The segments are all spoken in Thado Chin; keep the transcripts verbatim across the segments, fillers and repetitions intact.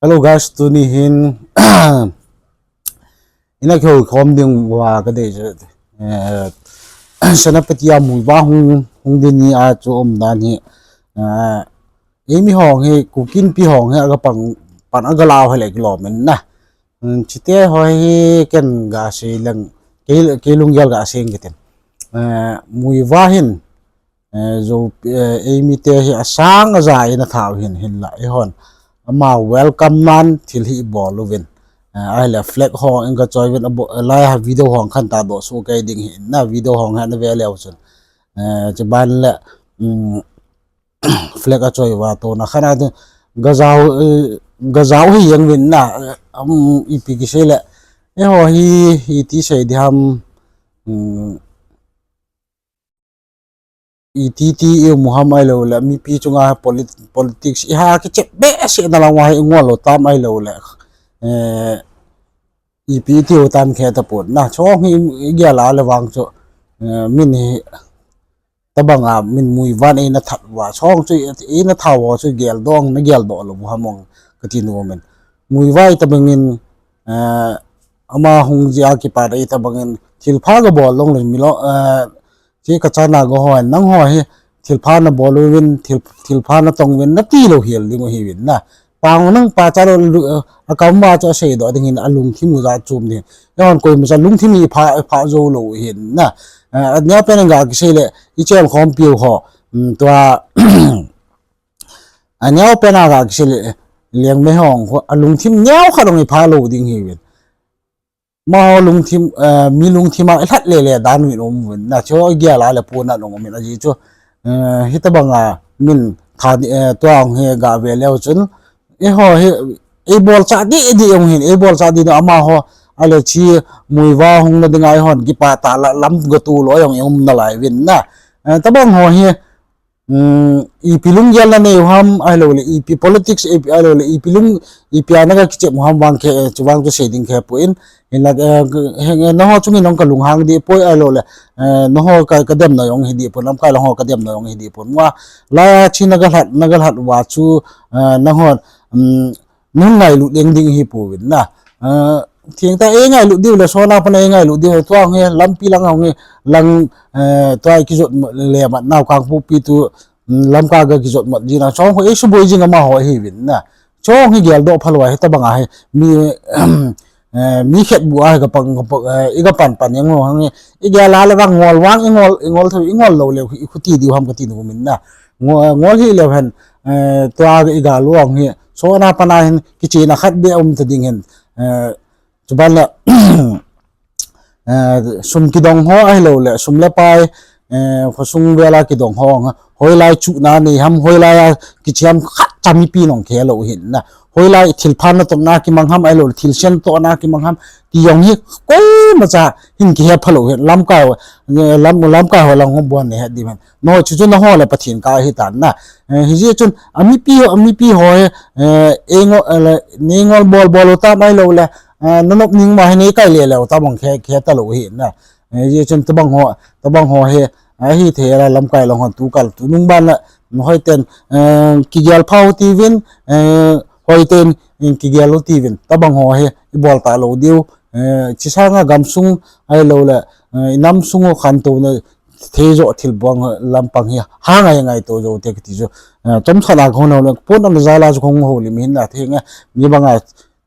Hello guys, tuni hin ina kihou khom ding uva kadei chu, eh, Senapati a Muivah hung, hung ding ni a chu um dan hi, eh, eimi hong hi, Kuki Inpi hong hi aga pang, pan aga lau hi le kilom in na. Hmm, chite ho hi ken ga sei leng, kei, kei lunggel ga sei kitin. Eh, Muivah hin, eh, Zo, eh, eimi te hi asang aja ina thau hin, hinla eihon ama welcome nan thil hi bol uvin. Eh, ahile flag ho in ka choi uvin abo, eh, lai ha video hong khan ta do su kei ding hi na, video hong ha na ve leu chun. Eh, chuban le, um, flag a choi uva tona khan a tu gajau, eh, gajau hi jeng uvin na, eh, um, ipi kisei le. Eiho hi, hi ti sei di ham, um, iti ti i mu ham ahilou le, mipi chunga polit-, politics i ha kichep behseh na lang uva hi i ngol lou tam ahilou le, eh, ipi tiu tam khe tapon na, chong hi i gel a le vang chu, eh, min hi tabang a min Muivah in eina that uva, chong chu eina thau uva chu gel dong, na gel doh lou ham ong kati nom in. Muivah tabang in, eh, ama hung jia kipat tabang in thil pha ga bol long le mi lo, eh, Chi ka chana go ho, nang ho hi thil pha na bol uvin, thil, thil pha na tong uvin, na ti lou hel ding u hi uvin na. Pang nang pa cha lou, lu-, a kam uva chu a sei doh ding hin a lungthim u ja chom ding. Eihon koima cha lungthim i pha, pha jou lou hin na. Eh, a neo pen ga kisei le, i chel khompi u ho. Um, tua, a neo pen a ga kisei le, Liangmai hong ho, a lungthim neo khat ong i pha lou ding hi uvin. Amaho lungthim, eh, mi lungthim a i lhat le le dan uvin um uvin. Na chu i gel a le pon a ong um in ajeh chu, eh, hitabang a min tha di, eh, tua ong hi ga ve leu chun. Eiho hi, ei bol cha di di ong hin, ei bol cha di di amaho, ahile chi Muivah hung na ding a eihon kipa ta la lam go tu lou ong um na lai uvin na. Eh, tabang ho hi, um, ipi lunggel na nei u ham, ahilou le, ipi politics, ipi, ahilou le, ipi lung, ipi a na ga kichep u ham vang khe, eh, chu vang chu sei ding khe poi. Hinla, eh, he, eh, nangho chung in ong ka lunghang di poi, ahilou le, eh, nangho ka, ka dem na ong hi di poi, lamkai lang ho ka dem na ong hi di poi. Mua, la chi na ga lhat, na ga lhat uva chu, eh, nangho, um, Nung ngailut ding ding hi pouvin na. Ah, thengtah a i ngailut diu le, sona pana i ngailut diu, tua nge lampi lang nge lang, eh, tua i kijot le ma nau Kangpokpi tu, mm, Lamka ga kijot mat jing a, chong ho i suboi jing amaho hi uvin na. Chong hi geldoh phalou a hitabang a hi mi, eh, mi khetbu a hi ka pang, ka pang, eh, i ka pan pan yang ho hang i gel a le vang ngol vang i ngol, i ngol thou, i ngol lou le i khuti diu ham kati nom in na. Ngo-, ngol hi leu hen, eh, tua i ga luang hi, sona pana hin kichena khat beh um ta ding hen, eh, chuban le, eh, sum kidong ho ahilou le, sum le pai, eh, khosung vel a kidong ho, hoilai chuhna nei ham, hoilai a kichi ham khat cha mipi in ong khe lou hin na. Hoilai thil pha na tohna kimang ham, ahilou le thil sen tohna kimang ham, ti jong hi koima cha hin kihe phalou hin, lamkai, eh, lam, lamkai ho lang ho bon nei het diu hen. No, chu chu nangho le Pathen kah ahi tan na. Eh, hijeh chun, a mipi ho, a mipi ho hi, eh, ei ngol, eh, le, nei ngol bol bol u tam ahilou le, eh, na nop ning ma hi nei kai le le u tam ong khe, khe talou hi na. Eh, hijeh chun tabang ho, tabang ho hi, ahi thei la lamkai lang ho tu kal tu nung ban la, hoiten, eh, kigel pha u tiuvin, eh, hoiten, eh, kigel u tiuvin. Tabang ho hi, i bol talou diu, eh, chi sanga gamsung ahilou le, eh, i nam sung u khantouna, thei jo thil buang lampang hi, ha ngai ngai to jo te kiti jo. Eh, chomkhat a ka hon hou le, pon ana jal a chu ka hung houlim hin na thei nge, mi banga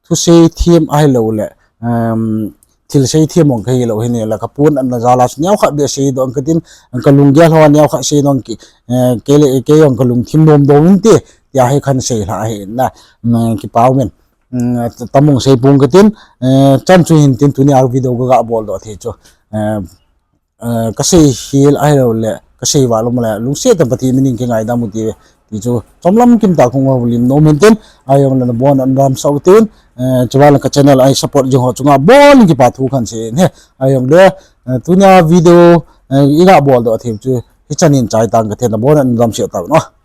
thusei them ahilou le, um, thil sei them ong ka hilou hin la ka pon ana jal a chu neokhat beh seidoh ong katin, ka lunggel ho neokhat seidoh ong ki, eh, kei le, kei ong ka lungthim nom doh ung te, tia hi kan sei lha hi na, um, kipa um in. Um, tam ong sei pong katin, eh, chan chu hin tin tuni a video ka ga bol doh thei chu. Eh, eh, ka sei hel ahilou le, ka sei val um le, lungset tah a Pathen min in kingaidam u ti, ti chu, chomlam kim tah a ka hung houlim nom in tin, ahijong le nabon un damsah u tin, eh, chuban le ka channel a support jing ho chunga bol in kipa thu kan sei in he, ahijong le, eh, tunia video, eh, i ga bol doh thei chu, hichan in chai tang kate, nabon un damsah tau no.